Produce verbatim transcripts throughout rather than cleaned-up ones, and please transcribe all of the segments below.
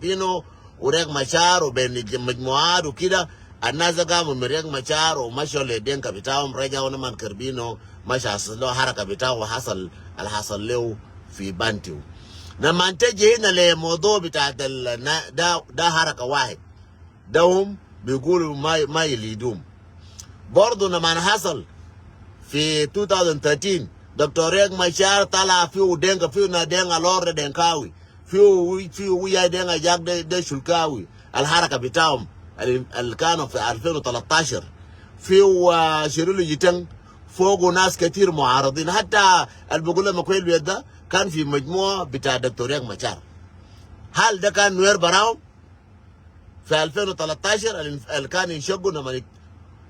Kerbino u Riek Machar u ben majmuat u kida. Anas de gamu min Riek Machar u masho le Denka bitahum, rajau na man Kerbino masha asilo haraka bitahum, hasal al hasal leu fi Bantiu. Na man teji hina le modo bita del na da, da haraka wahid. Dahum bigulu ma, ma yilidum. Bordo na man hasal fi two thousand thirteen, Doctor Riek Machar tala fiu Denka, fiu na Denka lor de Denkawi. Fiu, fiu ya Denka jak de, de Shulkawi. Al haraka bitahum al, al kanu fi alfin u talatashar. Fiu, ah, Shirulu Jiteng. Fogu nas ketir muaradin. Hatta al bugula makwel weda kan fi majmua bita Doctor Riek Machar. Hal de kan Nuer barahum? Fi alfin u talatashar al, al kan inshaqu na mani.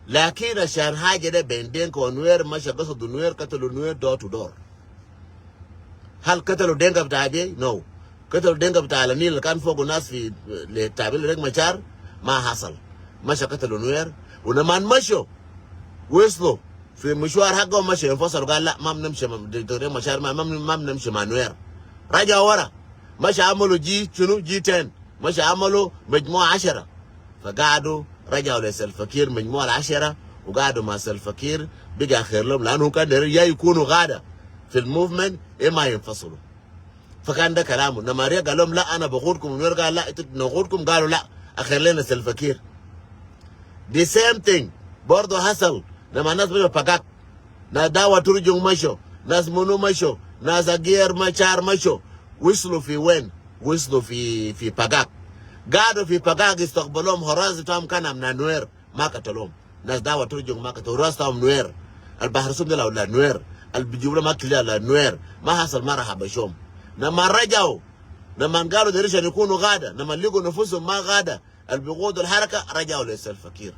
Lakin ashan haja de ben Denka wa Nuer, masha gasadu Nuer, katalu Nuer door to door. Hal katalu Denka bita Abyei? No. Katalu Denka bita Ala Nil kan fogu nas fi le tabil Riek Machar? Ma hasal. Masha katalu Nuer. U na man masho, wislu fi mushwar hago masha infasal, gal la, ma bnamshi ma Doctor Riek Machar, ma, ma, ma bnamshi ma Nuer. Raja wara. Masha amalu ji, shunu, ji ten. Masha amalu majmua ashara. Fa gadu rajau le Salva Kiir majmua al ashara, u gadu ma Salva Kiir, biga khair lom, lanu kan der ya yikunu gada fi al movement, e ma yinfasulu. Fa kan de kalamu. Na Maria gal lom la, ana bagudkum, Nuer gal la, itu nagudkum, galu la, akhair lena Salva Kiir. The same thing. Bordo hasal. Na ma nas bita Pagak. Nas Dawa Turjung masho, nas munu masho, nas Agier Machar masho. Wislu fi wen? Wislu fi, fi Pagak. Gado fi Pagak, istakbalom, horazi tam kanam na Nuer, ma katalom. Nas Dawa Turjung ma katal, horazi tam Nuer. Al bahar sum de la, la Nuer. Al bijubula ma kilia la Nuer. Ma hasal mara habashom. Na ma rajau, na man galo de rishan ikunu gada, na man ligo nufusum ma gada. Al bigudu al haraka rajau le Salva Kiir.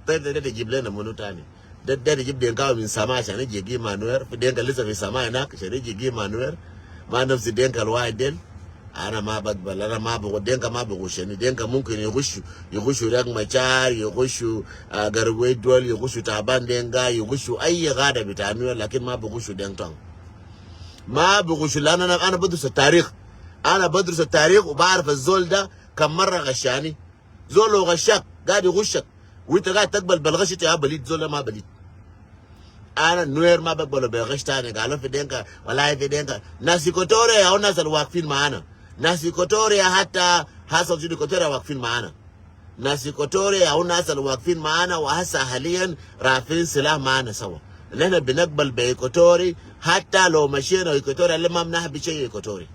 Tayib, de, de, de jib lena munu tani? De, de, de jib Denka min sama ashan iji yigi ma Nuer? Fi Denka lisa fi sama inak ashan iji yigi ma Nuer? Ma nafsi Denka al wahid del. Ana ma bagbal, ana ma bagu, Denka ma bagu shani. Denka mumkin yugush, yugush Riek Machar, yugush, ah, Garwed Dol, yugush Taban Denka, yugush ayi gada bita Nuer, lakin ma bagush Deng Tong. Ma bagush, lanu ana, ana badrus tarikh. Ana badrus tarikh u barif zol da Kam marra gashani. Zol lo gashak, gadi gushak. Wa ita gadi takbal bal gash, ita ya balid, zol ma balid. Ana Nuer ma bakbalo be gash tani, galo fi Denka, wala fi Denka. Nas Equatoria ya u nas al wakfin maana. Nas Equatoria hatta hasal shunu Equatoria wakfin maana. Nas Equatoria ya u nas al wakfin maana, wa hasa haliyan rafin silah maana sawa. Nihna binakbal be Equatoria, hatta lo mashina Equatoria, le ma bnahbi shay Equatoria.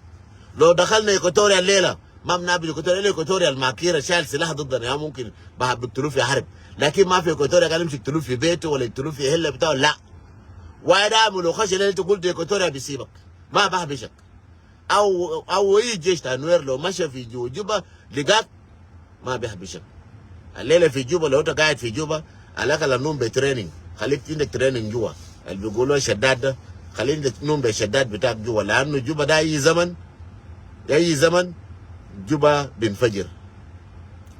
Lo dakhalna Equatoria lela, ma bnahbi Equatoria, illa Equatoria al makira shal silah diddana, ya mumkin ba biktulu fi harb. Lakin ma fi Equatoria kan yimshi yaktulu fi betu wala yaktulu fi hilla bitau, la. Wahid amulu khasha lela, ita gultu Equatoria bisibak. Ma bahbishak. Aw, aw ayi jesh ta Nuer lo masha fi Ju-, Juba ligak, ma bihbishak. Al lela fi Juba, lo ita gaid fi Juba, alak ala num be training. Khalik indak training juwa. Al bigulu shaddad da, khalik indak num be shaddad bitak juwa. Lanu Juba da ayi zaman, ayi zaman, Juba binfajir.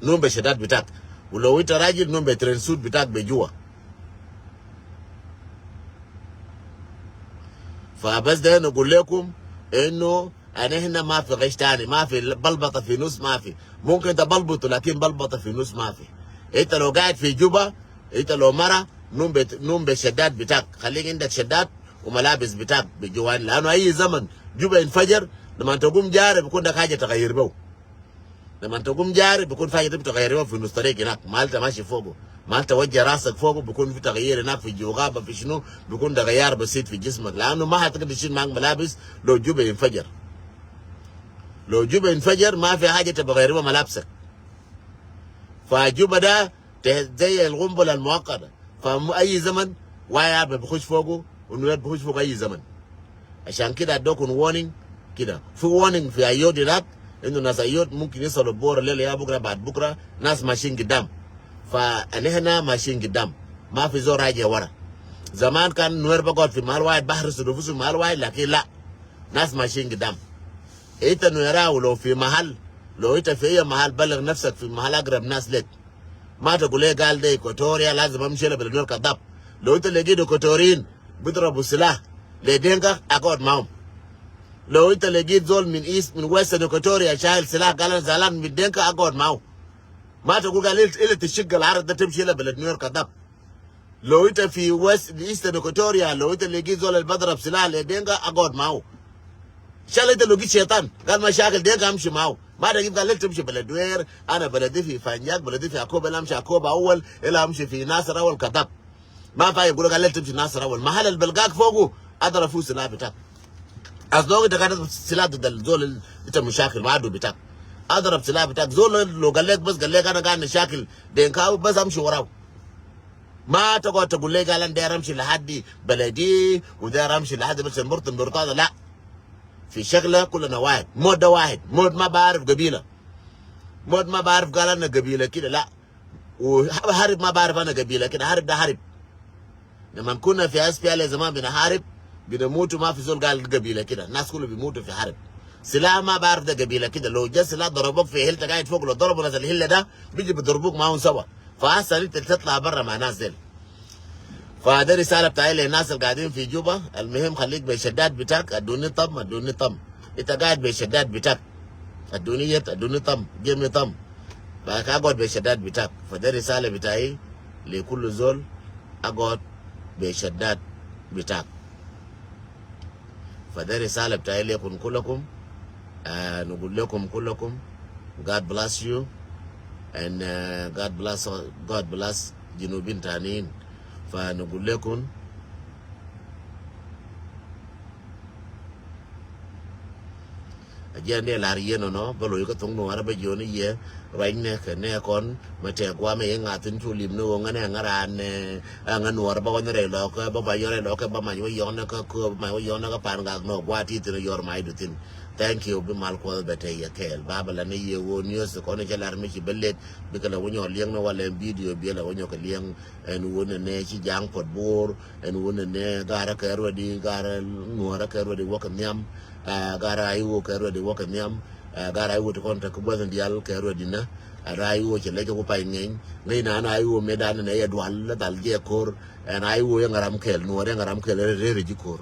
Num be shaddad bitak. Wa lo ita rajil, num be train suit bitak be juwa. Fa bas de nagul lekum inu Ana hina ma fi gash tani, ma fi balbata fi nus, ma fi. Mumkin ita balbutu, lakin balbata fi nus ma fi. Ita lo gaid fi Juba, ita lo mara, num be, num be shaddad bitak. Khalik indak shaddad u malabis bitak bi juwan. Lanu ayi zaman Juba infajar, laman tagum jari bikun dak haja tagayir behu. Laman tagum jari bikun fi haja ita bi tagayir behu fi nus tarik hinak. Ma ita mashi fogu. Ma ita wajja rasak fogu, bikun fi tagayir hinak fi jugaba, fi shunu, bikun ita gayar basit fi jismak. Lanu ma hatakdir tishil maak malabis lo Juba infajar. Lo Juba infajar, ma fi haja ita bi gayir behu malabsak. Fa Juba da te zay al gumbula al muwakada. Fa mu-, ayi zaman, waya be bikhush fogu, u Nuer bikhush fogu ayi zaman. Ashan kida adokun warning, kida. Fi warning fi Ayod hinak, inu nas Ayod mumkin yasalu Bor lela ya bukra, baad bukra, nas mashin gidam. Fa ana hina mashin gidam. Ma fi zol raja wara. Zaman kan Nuer bagod fi mahal wahid, bahrisu nufusum mahal wahid, lakin la. Nas mashin gidam. Ita Nuer, lo fi mahal, lo ita fi ayi mahal, balig nafsak fi mahal agrab nas lek. Ma tagul le gal de Equatoria, lazim amshi le bele Nuer kadab. Lo ita legit Equatorian bidrabu silah le Denka, agod maum. Lo ita legit zol min East, min Western Equatoria, shayil silah gal ana zalan min Denka, agod mau. Ma tagul gal ila tishik gal arad da timshi ila beled Nuer, kadab. Lo ita fi West, Eastern Equatoria, lo ita legit zol al badrab silah le Denka, agod mau. Shayil ita legit shetan, gal mashakil Denka amshi mau. Ma tagul gal ila timshi beled Nuer, ana beledi fi Fanyak, beledi fi Akoba, ila amshi Akoba awal, ila amshi fi Nasir awal, kadab. Ma fi haja gulu gal ila timshi Nasir awal. Mahal al belgak fogu, adrab fi silah bitak. As long ita gaid silah did al zol ita mashakil ma adu bitak. Adrab silah bitak. Zol lo gal lek bas gal lek ana gaid nashakil Denka, bas amshi warau. Ma tagod tagul le gal ana deru amshi lahadi beledi, u deru amshi lahadi bas murtu murtada, la. Fi shakla kulana wahid. Mot da wahid. Mot ma barif gabila. Mot ma barif gal ana gabila kida, la. Wa harib ma barif ana gabila kida, harib da harib. Naman kuna fi S P L A zaman bina harib, bina mutu, ma fi zol gal gabila kida. Nas kulu bi mutu fi harib. Silah ma barif da gabila kida. Lo ja silah darabuk fi hilla ta gaid fok, lo darabu nas al hilla da, biji bi darabuk maun sawa. Fa ahsan ita tatla barra ma nas del. Fa de risala bita'i le nas al gaidin fi Juba, al muhim khalik be shadad bitak, aduni tam, aduni tam. Ita gaid be shadad bitak. Aduni yet, aduni tam, gemi tam. Ba ka agod be shadad bitak. Fa de risala bita'i le kullu zol, agod be shadad bitak. Fa de risala bita'i lekum kulakum. Ah, nugul lekum kulakum, God bless you, and, ah, God bless, God bless Junubin tanin. Fa nugul lekum, ajian de lar yeno no, balo yuka tung no ara ba joni ye. Ruacnɛ kɛ nɛ kɔn mɛ tɛk guamɛ i̱ ŋa̱thin cu lim ni ɣöö ŋänɛ ŋäran nɛ. Ɛ ŋä nuɔɔr bä wä ni rɛy lɔkä bä ba yɔr rɛy lɔkä bä mac wä yɔk nɛ kä kööp mac wä yɔk nɛ kä pa̱a̱n gak nɔ gua̱a̱t ti thin yɔr mac du thin. Thank you, bi mal kuɔth bɛ te yɛ kɛɛl ba bä la ni yɛ ɣöö niöth kɔn i̱ cä lar mi ci bä let. Bikɛ la wä nyɔk liɛŋ ni walɛ bidio biɛ la wä nyɔk kɛ liɛŋ. Ɛn ɣöö nɛ nɛ ci ja̱a̱ŋ puɔt bo̱o̱r. Ɛn ɣöö nɛ nɛ gaarä kɛ ruɛdi gaarä nuɔɔrä kɛ ruɛdi wä kɛ nhiam. Ɛ gaarä a i̱ ɣöö kɛ ruɛdi wä kɛ nhiam. Ɛ, gat rac wut kɔn te kä buɔth in diaal kɛ ruɛt inä. Ɛ, rac wut cɛ lec ku pay ŋeny. Ŋeny na ɛn rac wut mëë dan in ɛ yɛ dual la dhal jɛ ko̱r. Ɛn rac wut yɛ ŋaram kɛl, nuɔɔr yɛ ŋaram kɛl rɛr ji̱ ko̱r.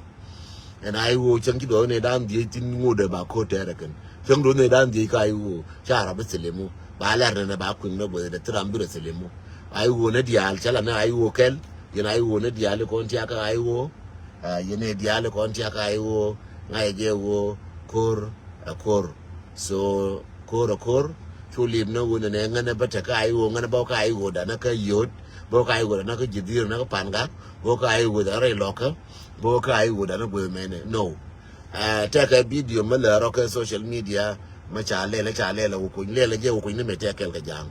Ɛn rac wut cäŋ ci duɔth ni dan dhiec thin ŋot ɛ ba ko̱r tɛɛrɛ kɛn. Cäŋ duɔth ni dan dhiec ka rac wut ca rap bi thilimu. Ba lɛr ni nɛ ba kuiŋ ni gueth dɛ thi ram bi rɛ thilimu. Rac wut ni diaal cä la ni rac wut kɛl. Yɛn rac wut ni diaal kɔn tiak ka rac wut. Ɛ, yɛn ɛ diaal kɔn tiak ka rac wut. Ŋa̱c ɛ jɛ wut ko̱r. Ɛ ko̱r. So ko̱r ɛ ko̱r. Cu lip ni wun ni ŋän ɛ bä tek ka i̱ ɣöö ŋän ɛ bä ka i̱ ɣöö danä kä yio̱t. Bä ka i̱ ɣöö danä kä ji̱ dhi̱r nä kä pa̱n gak. Bä ka i̱ ɣöö danä rɛy lɔkä. Bä ka i̱ ɣöö danä gueth mɛnɛ. No. Ɛ, tɛkɛ bidio mi lɛ rɔ kɛ social media. Mi ca lɛl ɛ ca lɛl ɛ wä kuny lɛl ɛ jɛ wä kuny ni mɛ tɛk kɛl kɛ ja̱a̱ŋ.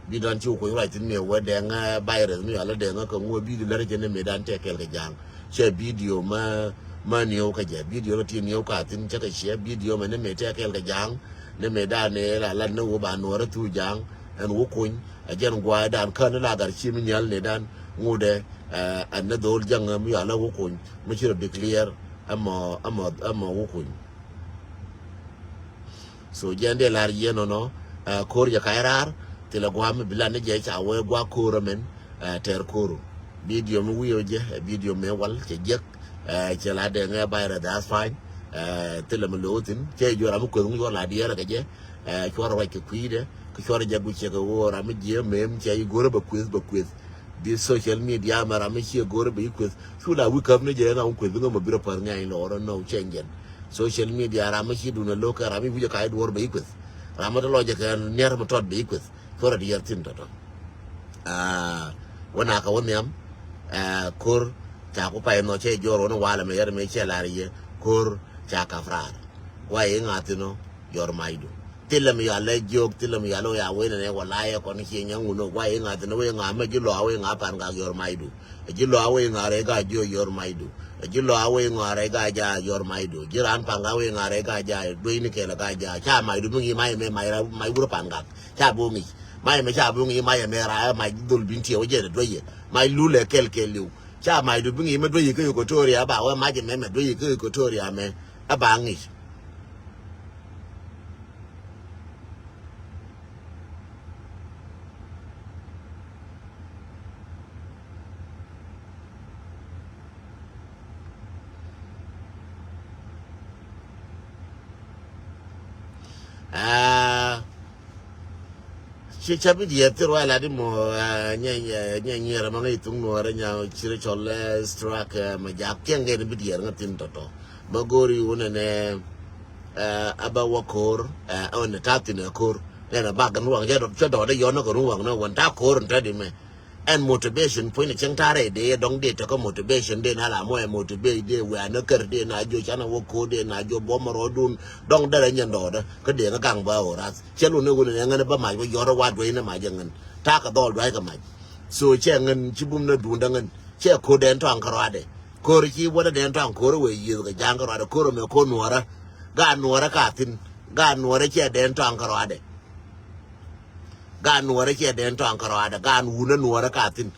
Bidio dan ci wä kuny ruac thi̱n mi ɛ wä dɛŋ, ɛ, virus mi ala dɛŋ kä ŋuɔ bidio lär jɛ ni mɛ dan tɛk kɛl kɛ ja̱a̱ŋ. Cɛ bidio ma, ma niw kä jɛ. Bidio ma ti niw ka thin cɛ kɛ ciɛ bidio ma ni mɛ tɛ kɛl kɛ ja̱a̱ŋ. Ni mɛ dan ni la lat ni wä ba nuɔrä thu ja̱a̱ŋ. Ɛn wä kuny. Ɛ jɛn guay dan kä ni la gar ci mi nyal ni dan. Ŋudɛ, ɛ, ɛn ni dhol ja̱ŋ mi yɔal ɛ wä kuny. Mi ci rɔ declare. Ɛmɔ, ɛmɔ, ɛmɔ wä kuny. So jɛn dee lar yie nɔnɔ, ɛ, ko̱r jɛ ka̱c raar, thilɛ gua̱a̱m mi bi lat ni jɛ ca wee gua̱a̱k ko̱r ɛmɛn, ɛ, tɛr ko̱ru. Bidio mi wi̱i̱ ɔ jɛ, ɛ, bidio mi wal cɛ jiäk, ɛ, cɛ la dee ŋɛ bay rɛ dhaas pa̱ny, ɛ, thilɛ mi lo̱o̱ thi̱n, cɛ juɔr ram mi kueth ŋuc wä la diɛɛr kɛ jɛ, ɛ, cuɔr ruac kɛ kui̱dɛ, kɛ cuɔr jɛ guic cɛ kɛ ɣöö ram mi jiɛ mem cɛ i̱ go̱rä bɛ kueth, bɛ kueth. Bi social media mɛ ram mi ciɛ go̱rä bɛ i̱ kueth. Cu la wi̱i̱ käp ni jɛ ŋa wä kueth bi ŋä mɔ bi rɔ päth ŋɛ̈ny lɔɔr ɛ nɔ cɛny jɛn. Social media ram mi ci dun a lo̱k kɛ ram mi wi̱c ɛ ka̱c duɔ̱ɔ̱r bɛ i̱ kueth. Ram mi tɔ lɔc ɛ kɛ niɛr mi tɔt bɛ i̱ kueth. Ko̱r a diɛɛr thi̱n tɔ̱tɔ̱. Aa, wä na kɛ wä nhiam, aa, ko̱r ca ku pay nhɔ cɛ jɔr wä ni walɛ mɛ yɛr mɛ cɛ lar yɛ. Ko̱r ca kap raar. Guay i̱ ŋa̱ thi̱n ɔ, yɔr macdu. Thilɛ mi yɔal lɛ jiök, thilɛ mi yɔal lɛ ya wen ɛnɛ wala yɛ kɔn cie nyɛ ŋun ɔ guay i̱ ŋa̱ thi̱n ɔ wee ŋa̱ mɛ ji̱ lɔa wee ŋa̱ pan gak yɔr macdu. Ɛ ji̱ lɔa wee ŋa̱ rɛy gak jiök yɔr macdu. Ɛ ji̱ lɔa wee ŋa̱ rɛy gak ja yɔr macdu. Ji̱ raan pan gak wee ŋa̱ rɛy gak ja duecni kɛl ɛ gak ja. Ca macdu mi ŋi̱i̱c mac ɛmɛ mac ra mac wurä pan gak. Ca bi wä ŋi̱i̱c. Mac ɛmɛ ca bi wä ŋi̱i̱c mac ɛmɛ ra ɛ mac dhol bin tiɛw jɛ duecɛ. Mac lulɛ kɛl kɛl li̱w. Ca macdu bi ŋi̱i̱c mɛ duecɛ kä Equatoria ba wä mac ɛmɛ mɛ duecɛ kä Equatoria mɛ. Ɛ ba ŋi̱i̱c. Ci ca bi diɛɛr thil ruac lat imɔ, eh, nyɛ, eh, nyɛ nyiɛr ma ŋäc thuŋ nuɔɔrɛ nya ciri cɔl, eh, struck, eh, ma jak kiɛŋ gɛn bi diɛɛr ŋä thin tɔtɔ. Ma go̱o̱ri wunɛ nɛ, eh, a ba wä ko̱r, eh, a wä nɛ ta̱a̱ thin ɛ ko̱r. Nɛn a bak gɛn ruaŋ cɛ dɔɔdɛ yɔn nä kɛ ruaŋ nä wän ta̱a̱ ko̱r in tɛt imɛ. Ɛn motivation puɔ̱ny ni cäŋ ta̱a̱ rɛy dee dɔ̱ŋ dee tekä motivation dee na la mɔ ɛ motivate dee wɛ̈ɛ̈ ni kär dee na jiɔ canɛ wä ko̱r dee na jiɔ buɔ̱mɛ rɔɔdun dɔ̱ŋ derɛ nyɛn dɔɔdä kä dee ŋä gaŋ bä ɣöö rath. Cɛ lun ni wun ni ŋän bä mac wä yɔ̱rä wa duec ni mac ɛ ŋän. Ta̱a̱ kɛ dhɔl duac kɛ mac. So cɛ ŋän ci bum ni duundä ŋän. Cɛ ko̱r dɛn tɔaŋ kärɔadɛ. Ko̱r ci wä dee dɛn tɔaŋ ko̱r wee yiëth kɛ ja̱a̱ŋ kärɔadɛ ko̱r mɛ ko̱r nuɔɔrä. Gaat nuɔɔrä ka thi̱n. Gaat nuɔɔrä cɛ dɛn tɔaŋ kärɔadɛ. Gaat nuɔɔrä cɛ dɛn tɔaŋ kärɔadɛ. Gaat wunä nuɔɔrä ka thi̱n.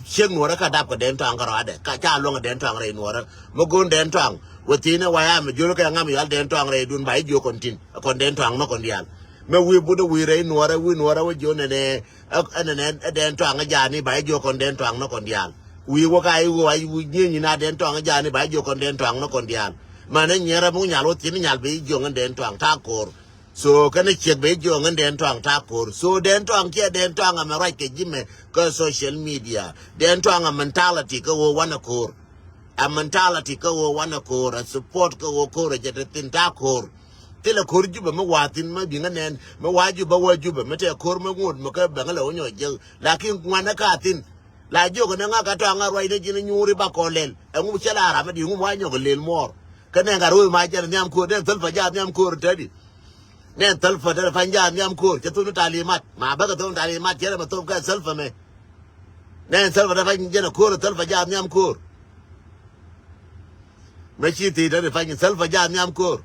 Ciek nuɔɔrä kä dap kɛ dɛn tɔaŋ kärɔadɛ. Ka ca luɔ̱ŋ dɛn tɔaŋ rɛy nuɔɔrä. Mɛ go̱o̱n dɛn tɔaŋ. Wä thi̱n ɛ wayam mɛ jiöl kɛ ŋam yal dɛn tɔaŋ rɛy dun ba i̱ jiök kɔn tin. Kɔn dɛn tɔaŋ mɛ kɔn diaal. Mɛ wi̱i̱ but ɛ wi̱i̱ rɛy nuɔɔrä wi̱i̱ nuɔɔrä wä jiök nɛnɛ. Ɛ nɛnɛ ɛ dɛn tɔaŋ ɛ jaani ba i̱ jiök kɔn dɛn tɔaŋ mɛ kɔn diaal. Wi̱i̱ wä ka i̱ wä i̱ wi̱i̱ nyieny in a dɛn tɔaŋ ɛ jaani ba i̱ jiök kɔn dɛn tɔaŋ mɛ kɔn diaal. Manɛ nyɛrɛ muk nyal wä thi̱n nyal bi i̱ jiök ŋän dɛn tɔaŋ ta̱a̱ ko̱r. So kɛnɛ ciek bɛ jiɔ ŋän dɛn tɔaŋ ta̱a̱ ko̱r. So dɛn tɔaŋ kiɛ dɛn tɔaŋ amɛ ruac kɛ ji̱ mɛ kä social media. Dɛn tɔaŋ a mentality kä ɣöö wanɛ ko̱r. A mentality kä ɣöö wanɛ ko̱r, a support kä ɣöö ko̱r a jɛ te thi̱n ta̱a̱ ko̱r. Thilɛ ko̱r Jubɛ mi wa thi̱n mi bi̱ŋä nɛn mi wa Jubɛ wä Jubɛ mi tɛ ko̱r mi ŋot mi kä bɛŋä lɛ wä nyɔ jek. Lakin ŋuanɛ ka thi̱n. La jiök ni ŋa kɛ tɔaŋ a ruacni ji̱n nyuuri ba kɔn lɛl. Ɛŋu cɛ la ram mi di ŋu wa nyɔk lɛl muɔɔr. Kä nɛn ka ruɔ̱c ma jɛn nhiam ko̱r, nɛn thil pa jaa nhiam ko̱r tɛdi. Nɛn thil pa tɛdi pa jaa nhiam ko̱r. Cɛ thun talimat. Ma bä kɛ thun talimat cɛ rɛ ma thop kɛ thil pa mɛ. Nɛn thil pa tɛdi pa jɛn ko̱r thil pa jaa nhiam ko̱r. Mɛ ci thi tɛdi pa thil pa jaa nhiam ko̱r.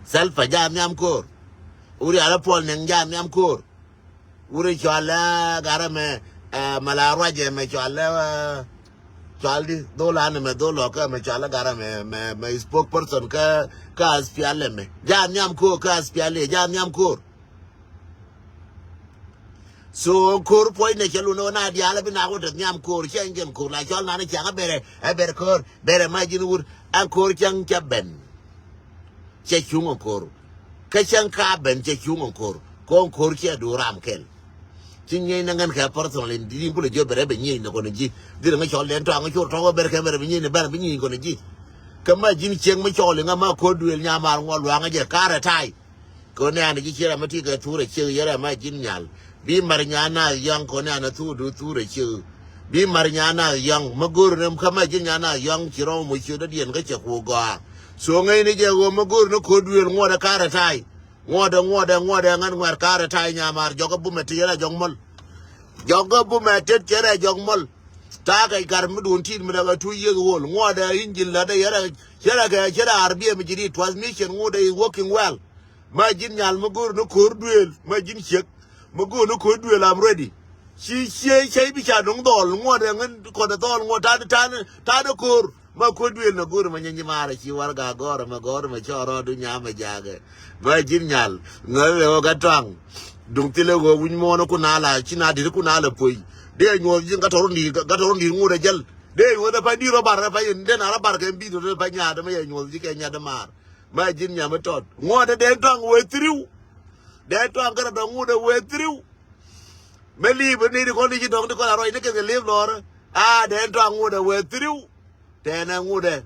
Thil pa jaa nhiam ko̱r. Wuri ala puɔl nɛŋ jaa nhiam ko̱r. Wuri cɔal ɛ garɛ mɛ, ɛ, mɛ la ruacɛ mɛ cɔal ɛ, ɛ, cɔal di dhol anɛ mɛ dhol lɔ kä mɛ cɔal ɛ garɛ mɛ, mɛ, mɛ spokesperson kä, kä S P L M mɛ. Jaa nhiam ko̱r kä S P L A, jaa nhiam ko̱r. So ko̱r puɔ̱ny nɛ cɛ lun ɛ na diaal ɛ bi nak wä te nhiam ko̱r cɛ nyɛn ko̱r la cɔal nanɛ ciaŋ ɛ bɛrɛ, ɛ bɛrɛ ko̱r, bɛrɛ ma ji̱n wur, ɛ ko̱r cäŋ cɛ ben. Cɛ cuŋ ɛ ko̱r. Kä cäŋ ka ben cɛ cuŋ ɛ ko̱r. Kɔn ko̱r cɛ du ram kɛl. Ci nyieny ni ŋän kɛ personal in di bulɛ jiɔ bɛrɛ bɛ nyieny ni kɔn ji̱. Dhil ŋä cɔl dɛn tɔaŋ cor tɔk bɛrɛ kɛ bɛrɛ bɛ nyieny ni bɛrɛ bɛ nyieny kɔn ji̱. Kä ma ji̱n cieŋ mi cɔl in ŋä ma ko̱r duël nyamaar ŋuɔ luaŋä jɛ karɛ tay. Kɔn nɛ an ji̱ ci rɛ ma ti kɛ thurɛ ciek yɛ rɛ ma ji̱n nyal. Bi mar nya na yɔ̱ŋ kɔn nɛ an thur du thurɛ ciek. Bi mar nya na yɔ̱ŋ ma go̱r ni kä ma ji̱n nya na yɔ̱ŋ ci rɔm mo ciek dɔ̱diɛn kä cɛ ku gɔaa. So ŋäcni jɛ ɣöö ma go̱r ni ko̱r duël ŋuɔtdɛ karɛ tay. Ŋuɔtdɛ ŋuɔtdɛ ŋuɔtdɛ ŋän ŋuɛ̈r karɛ tay nyamaar jɔkä bumɛ ti yɛ rɛ jɔk mäl. Jɔkä bumɛ tet cɛ rɛ jɔk mäl. Ta̱a̱ kɛ gar mi duun ti̱i̱t mi rɛ kɛ two years old ŋuɔtdɛ injin lätdɛ yɛ rɛ cɛ rɛ kɛ cɛ rɛ arabia mi ji̱ ri̱t transmission ŋuɔtdɛ is working well. Ma ji̱n nyal mi go̱o̱r ni ko̱r duëël ma ji̱n ciek. Mi go̱o̱r ni ko̱r duëël, I'm ready. Ci ciey cey bi ca no̱ŋ dhɔl ŋuɔ̱t ɛ ŋän kɔn ɛ dhɔl ŋuɔ̱t ta̱a̱ ta̱a̱ ta̱a̱ ko̱r. Ma ko̱r duëël na go̱o̱r ma nyɛny maarɛ ci warɛga gɔ̱rɛ mɛ gɔ̱rɛ mɛ cɔɔr rɔɔdu nyam ɛ jaakɛ. Ma ji̱n nyal ŋäth ɛ ɣöö gat tɔaŋ. Duŋ thilɛ ɣöö wi̱ny muɔ̱ɔ̱n kun a la ci na di̱t kun a la puɔ̱c. Dee nyuɔ̱th ji̱n gat tɔr in di̱i̱t gat tɔr in di̱i̱t ŋut ɛ jäl. Dee nyuɔ̱th ɛ pa̱ny di̱i̱t rɔ bar ɛ pa̱ny in den a rɔ bar kɛ in bi̱i̱t rɔ pa̱ny nyaat ɛ mɛ yɛ nyuɔ̱th ji̱ kɛ nyaat ɛ maar. Ma ji̱n nyam mi tɔt ŋuɔ̱t ɛ dee tɔaŋ wee thiriw. Dee tɔaŋ kärɛ dɔ̱ŋ ŋut ɛ wee thiriw. Mɛ li̱i̱p ni di kɔn di ci dɔ̱ŋ di kɔn a ruac ni kɛn kɛ li̱i̱p lɔɔrä. A dee tɔaŋ ŋut ɛ wee thiriw. Tɛnɛ ŋut ɛ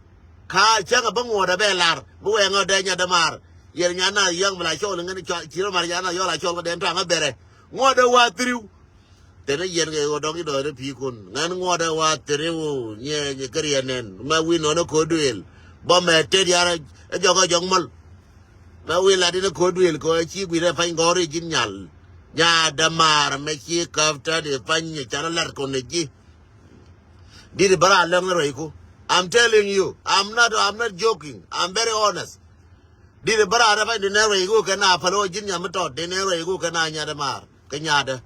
ka cäŋ ɛ bä ŋuɔ̱t ɛ bɛ lar bi wɛŋ ɛ dee nyat dämaar. Yɛn nyan na yɔ̱ŋ mi la cɔl ŋän ci rɔ mar nyan na yɔ̱ŋ la cɔl kɛ dee tɔaŋ ɛ bɛrɛ. Ŋuɔ̱t ɛ wee thiriw. Tɛnɛ yɛn kɛ ɣöö dɔ̱ŋ i̱ dɔ̱ɔ̱r i̱ pi̱i̱ kun ŋän ŋuɔ̱t ɛ wa thiriw. Nyiɛ nyi käriɛn nɛn mɛ wi̱i̱ nɔn ɛ ko̱o̱t duëël. Bä mɛ tet yar ɛ jɔk ɛ jɔk mäl. Mɛ wi̱i̱ lat in ɛ ko̱o̱t duëël kɛ ɣöö ci gui̱t ɛ pa̱ny gɔ̱r i̱ ji̱n nyal. Nya dämaar mɛ ci käp tä di pa̱ny ɛ canɛ lat kɔn ɛ ji̱. Dit bä raan läŋ ni ruɛyku. I'm telling you, I'm not, I'm not joking, I'm very honest. Dit bä raan ɛ pa̱ny di nɛ ruɛyku kɛ na päl ɣöö ji̱n nyam mi tɔt di nɛ ruɛyku kɛ na nyat dämaar. Kɛ nyadä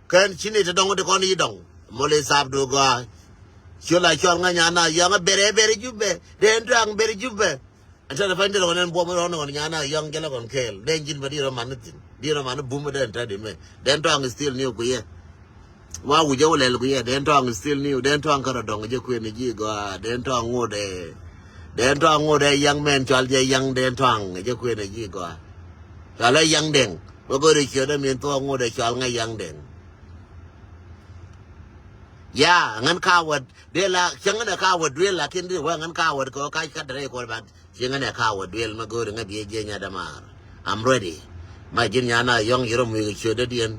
kɛn ci ni te dɔŋ ti kɔn i̱ dɔŋ. Moli sap du gɔaa. Ciöl a cɔl ŋäc nyan na yɔ̱ŋ a ber ɛ ber i̱ Jubɛ. Den tɔaŋ ber i̱ Jubɛ. Ɛn tɛn ɛ pa̱ny derɛ ɣɔn ɛn buɔm rɔ̱n ɣɔn nyan na yɔ̱ŋ jälä kɔn kɛɛl. Den ji̱n bä di rɔ man ni thi̱n di rɔ man ni bum ɛ den tɛt imɛ. Den tɔaŋ still new ku yɛ. Wa wi̱c ɛ wä lɛl ku yɛ den tɔaŋ still new den tɔaŋ kärɛ dɔŋ jɛ kuën i̱ ji̱ gɔaa den tɔaŋ ŋot ɛ. Dɛn Tɔaŋ ŋot ɛ Yaŋ mɛn cɔal jɛ Yaŋ Dɛn Tɔaŋ ɛ jɛ kuën ɛ ji̱ gɔaa. Cɔal ɛ Yaŋ Dɛŋ. Bä go̱o̱ri ciötdä min thuɔ̱k ŋot ɛ cɔal ŋä Yaŋ Dɛŋ. Ya, ŋän coward. Dee la, cäŋ ŋän ɛ coward duel lakin di wä ŋän coward kɛ wä kac kat rɛy kuɔr ban. Cäŋ ŋän ɛ coward duel mɛ go̱o̱ri ŋä biɛ jiɛ nyadɛ maar. I'm ready. Ma ji̱n nyana yɔ̱ŋ yɛrɛ muc kɛ ciötdä diɛn.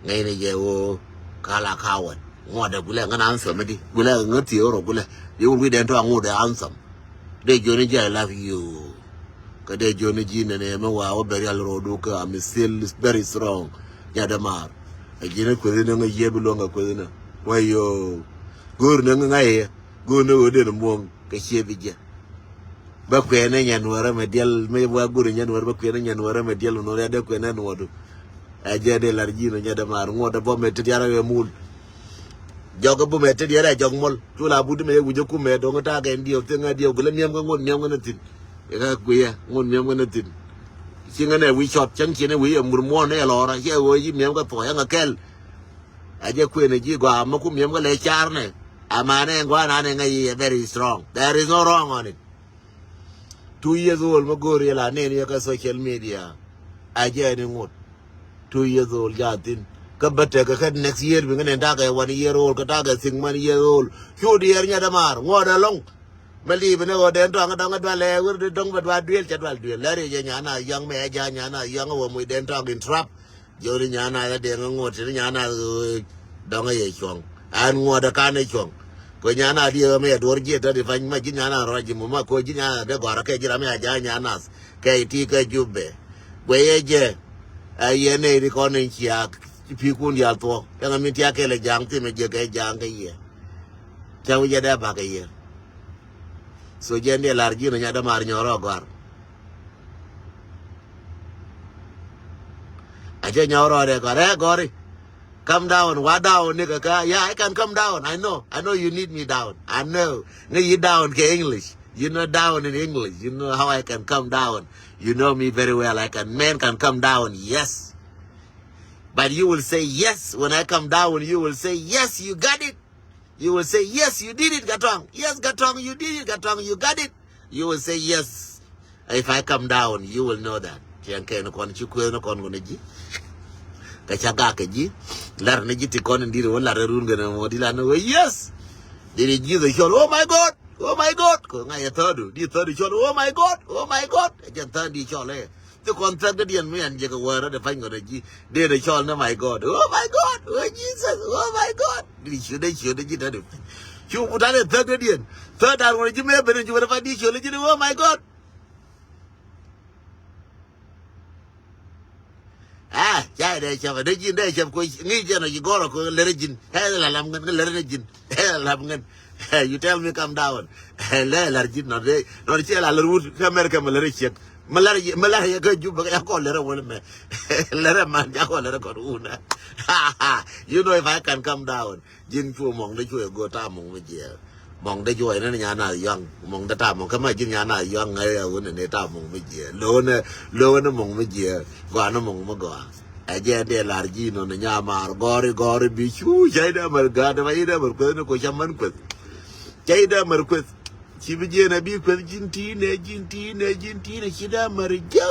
Ŋäcnɛ jɛ ɣöö kala coward. Ŋuɔ̱tdɛ gulɛ ŋän anthem di. Gulɛ ŋä thiee rɔ gulɛ. Di wun wi̱cdɛn tɔ̱ aŋutdɛ anthem. Dee jiöni ji̱ I love you. Kä dee jiöni ji̱ nɛnɛ mɛ wa wä bɛ rial rodu kä I'm still very strong. Nyadɛ maar. Ɛ ji̱n kueth inɛ ŋä yiëë bi luɔ̱ŋ kɛ kueth inɛ. Wä yoo. Go̱o̱r inɛ ŋä ŋa̱c iɛ. Go̱o̱r inɛ ɣöö den muɔ̱ŋ kɛ ciëë bi jiɛ. Bä kuɛɛnɛ nyan wärä mɛ diɛl mɛ wa go̱o̱r nyan wärä bä kuɛɛnɛ nyan wärä mɛ diɛl nɔ ya dee kuɛɛnɛ nuɔdu. Ɛ jɛ dee lar ji̱n ɔ nyadɛ maar ŋuɔt ɛ bä mɛ ti diarɛ wɛ mul. Jɔk ɛ bä mɛ ti diarɛ jɔk mɔl cu la but mɛ yɛ wi̱c ɛ kumɛ dɔŋ ta̱a̱ kɛ in diɛw thiŋ ɛ diɛw gulɛ niɛm kɛ ŋuɔt niɛm kɛ ni thi̱n. Ɛ kä kuiɛ ŋuɔt niɛm kɛ ni thi̱n. Ci ŋän ɛ wi̱c cɔt cäŋ ciɛn ɛ wi̱c ɛ mur muɔ̱ɔ̱n ɛ lɔɔra ci ɛ wee ci niɛm kɛ thuɔ̱c ɛ ŋä kɛl. Ɛ jɛ kuɛɛnɛ ji̱ gɔaa mɛ ku niɛm kɛ lɛ carnɛ. Amanɛ ŋuananɛ ŋä yi ɛ very strong. There is no wrong on it. Two years old mɛ go̱o̱r yɛ la nɛn yɛ kä social media. A jɛ ni ŋot. Two years old ja thin. Kä bä tekɛ kä next year bi ŋä nɛn takɛ one year old kä takɛ six month year old. Cu diɛɛr nyɛ dämaar ŋuɔt ɛlɔŋ. Mɛ liip ni ɣöö dɛn tɔaŋ dɔŋ ɛ dual ɛ wër di dɔŋ bɛ dual duel cɛ dual duel lɛ ri jɛ nyana yɔŋ mɛ ɛ ja nyana yɔŋ ɛ wä muc dɛn tɔaŋ in trap. Jiöni nyana ɛ dee ŋä ŋot ti nyana ɛ dɔŋ ɛ yɛ cuɔ̱ŋ. An ŋuɔt ɛ kan ɛ cuɔ̱ŋ. Kɛ nyana diɛ ɣä mi ɛ duɔr jiɛ tɔt i̱ pa̱ny ma ji̱ nyana rɔc ji̱ muma kɛ ji̱ nyana dee gɔ̱rä kɛ ji̱ ram mi a ja̱a̱ nyanas kɛ iti kɛ Jubɛ. Guɛ yɛ jɛ. Ɛ yɛ nɛy ri kɔn in ciaak. Ci pi̱i̱kun diaal thuɔ̱k ɛŋɛ min tiak kɛl ɛ ja̱a̱ŋ thimɛ jiɛ kɛ ja̱a̱ŋ kɛ yɛ. Cä wi̱c ɛ dee ba̱k kɛ yɛ. So jɛ ni lar ji̱n nya dämaar nyɔrɔ gɔ̱a̱r. A jɛ nyɔrɔ dɛ gɔ̱a̱r ɛ gɔ̱ri. Come down, wa down ni kaka. Yeah, I can come down. I know. I know you need me down. I know. Ni yi down kɛ English. You know down in English. You know how I can come down. You know me very well. I can, man can come down. Yes. But you will say yes. When I come down, you will say yes, you got it. You will say, "Yes, you did it, Gatong. Yes, Gatong, you did it, Gatong. You got it." You will say, "Yes." If I come down, you will know that. Tiɛŋ kɛn kɔn ci kueth ni kɔn kɔn ji̱. Kɛ ca gak kɛ ji̱. Lar ni ji̱ ti kɔn in diri wä lar run kɛn mɔ di lan wä, yes. Diri ji̱ the cɔl, "Oh my God. Oh my God." Kɔ ŋa yɛ thɔdu. Di thɔdu cɔl, "Oh my God. Oh my God." Ɛ jɛn thɔdu di cɔl ɛ. Ti kɔn thäk dädiɛn mi ɛn jɛ kɛ wäär rɔ̱dɛ pa̱ny kɔn ji̱. Dee dee cɔl ni, "My God, oh my God, oh Jesus, oh my God." Di ciöt dee ciöt dee ji̱ tätdɛ. Cu ku ta̱t ɛ thäk dädiɛn. Thäk da̱r ŋuɔ̱t ji̱ mëë ben ji̱ wä dee pa̱ny di ciöt dee ji̱ ni, "Oh my God." Ah, ca dee cäp dee ji̱n dee cäp kɔ ŋi̱i̱c jɛn ɔ ji̱ gɔ̱rä kɔ lɛrɛ ji̱n. Ɛ la lam ŋän ŋän lɛrɛ ji̱n. Ɛ la lam ŋän. You tell me come down. Lɛ lar ji̱n nɔ dee nɔ ciɛ la lɛr wut kä America mɛ lɛrɛ ciek. Mɛ lar yɛ kä Juba kɛ ya kɔ lɛrɛ wun mɛ. Lɛrɛ man ya kɔ lɛrɛ kɔn wun. You know if I can come down. Ji̱n cu mɔŋdɛ cuɛ go̱o̱r ta̱a̱ mɔŋ mi jiɛɛr. Mɔŋdɛ juɔc ni nyana yɔ̱a̱ŋ. Mɔŋdɛ ta̱a̱ mɔŋ kä ma ji̱n nyana yɔ̱a̱ŋ ŋäc ɛ ɣöö ni ni ta̱a̱ mɔŋ mi jiɛɛr. Lo̱wä ni, lo̱wä ni mɔŋ mi jiɛɛr. Gɔaa ni mɔŋ mi gɔaa. Ɛ jɛ dee lar ji̱ nɔ ni nyamaar gɔ̱ri gɔ̱ri bi cu cäy dee mär gaat ma i̱ dee mär kueth ni ko ca män kueth. Cäy dee mär kueth. Ci bi jiɛn a bi kueth ji̱n ti̱i̱nɛ, ji̱n ti̱i̱nɛ, ji̱n ti̱i̱nɛ ci dee mär jɛ.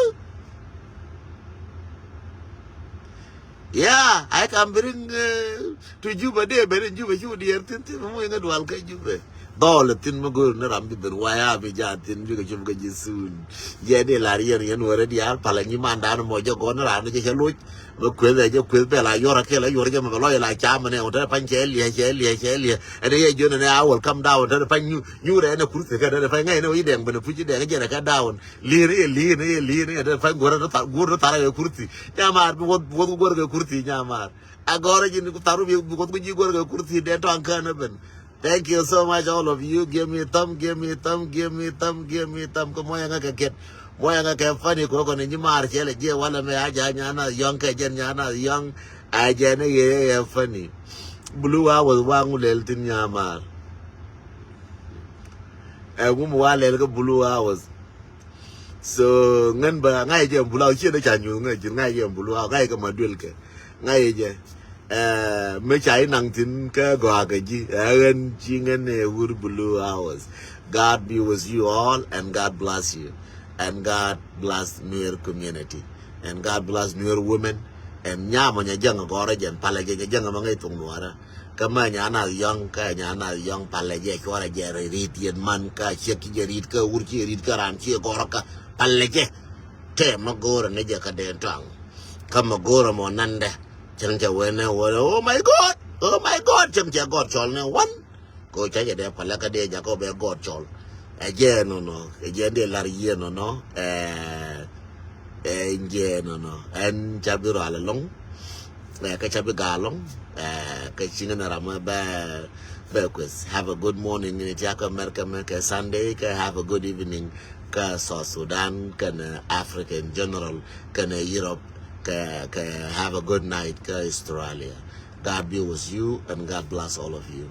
Yeah, I can bring, uh, to Juba dee ben in Juba cu diɛɛr thi̱n thi̱n mi ŋä dual kä Juba. Dhɔl thi̱n mi go̱o̱r ni ram bi ben waya bi ja thi̱n bi kɛ cop kä ji̱ soon. Jɛ dee lar yɛn yɛn wärä diaal palä nyi mandan mɔ jɛ gɔn ran jɛ cɛ loc. Mi kueth ɛ jɛ kueth bɛ la yuɔr a kɛ la yuɔr jɛ mɛ bɛ lɔc la cam mɛ nɛ wä te pany cɛ liɛ cɛ liɛ cɛ liɛ. Ɛn yɛ jiön ɛn a wä come down te pany nyu nyu rɛ ɛn a kurthi kɛ te pany ŋäc ni wä yi dɛŋ ben a puc yi dɛŋ jɛ rɛ kɛ down. Li̱i̱r i̱ li̱i̱r i̱ li̱i̱r i̱ te pany guur ni thar guur ni thar kɛ kurthi. Nyamaar bi wuɔth wuɔth guur kɛ kurthi nyamaar. A gɔr ji̱n thar bi wuɔth ji̱ guur kɛ kurthi dee tɔŋ kään ben. Thank you so much, all of you. Give me thumb, give me thumb, give me thumb, give me thumb. Kɛ mɔyɛ ŋa kɛ kiɛt. Mɔyɛ ŋa kɛ funny kɛ kɔn in ji̱ maar cɛ lɛ jiɛ walɛ mɛ a ja nyana yɔ̱ŋ kɛ jɛn nyana yɔ̱ŋ. A jɛn i̱ yɛ yɛ funny. Blue hours wa ŋu lɛl thi̱n nyamaar. Ɛ ŋu mi wa lɛl kɛ blue hours. So ŋän bä ŋa̱c jɛ blue hours ciɛ ni ca nyuth ŋa̱c ji̱n ŋa̱c jɛ blue hours ŋa̱c kɛ ma duel kɛ. Ŋa̱c jɛ. Ɛ, mi ca inaŋ thi̱n kä gɔaa kɛ ji̱, ɛ ɣän ci ŋän ɛ wur blue hours. God be with you all and God bless you. And God bless Nuer community. And God bless Nuer women. And nyamɔ nyɛ jäŋ gɔrɛ jɛn palɛ jɛ nyɛ jäŋ ma ŋäc thok Nuɔrä. Kä mɛ nya nath yɔ̱ŋ, kä nya nath yɔ̱ŋ palɛ jɛ cuɔrɛ jɛ rit yɛn man kä ciek ci jɛ rit kä wur ci rit kä ran ci gɔrɛ kä palɛ jɛ. Tɛ ma go̱o̱rɛ ni jɛ kä den tɔaŋ. Kä ma go̱o̱rɛ mɔ nandɛ. Cäŋ cɛ wen nɛ wä, oh my God, oh my God, cäŋ cɛ gɔt cɔl nɛ wan. Ko cä jɛ dee palɛ kä dee jakɔ bɛ gɔt cɔl. Ɛ jɛ nɔnɔ, ɛ jɛ dee lar yie nɔnɔ. Ɛ, ɛ jɛ nɔnɔ. Ɛn ca bi rɔ alɛ lɔŋ. Ɛ, kä ca bi gaa lɔŋ. Ɛ, kä ciŋ nɛ ram bɛ, bɛ kueth. Have a good morning ni tia kä America mɛ kɛ Sunday, kä have a good evening kä South Sudan, kɛnɛ Africa in general, kɛnɛ Europe, kɛ, kɛ have a good night kä Australia. God be with you and God bless all of you.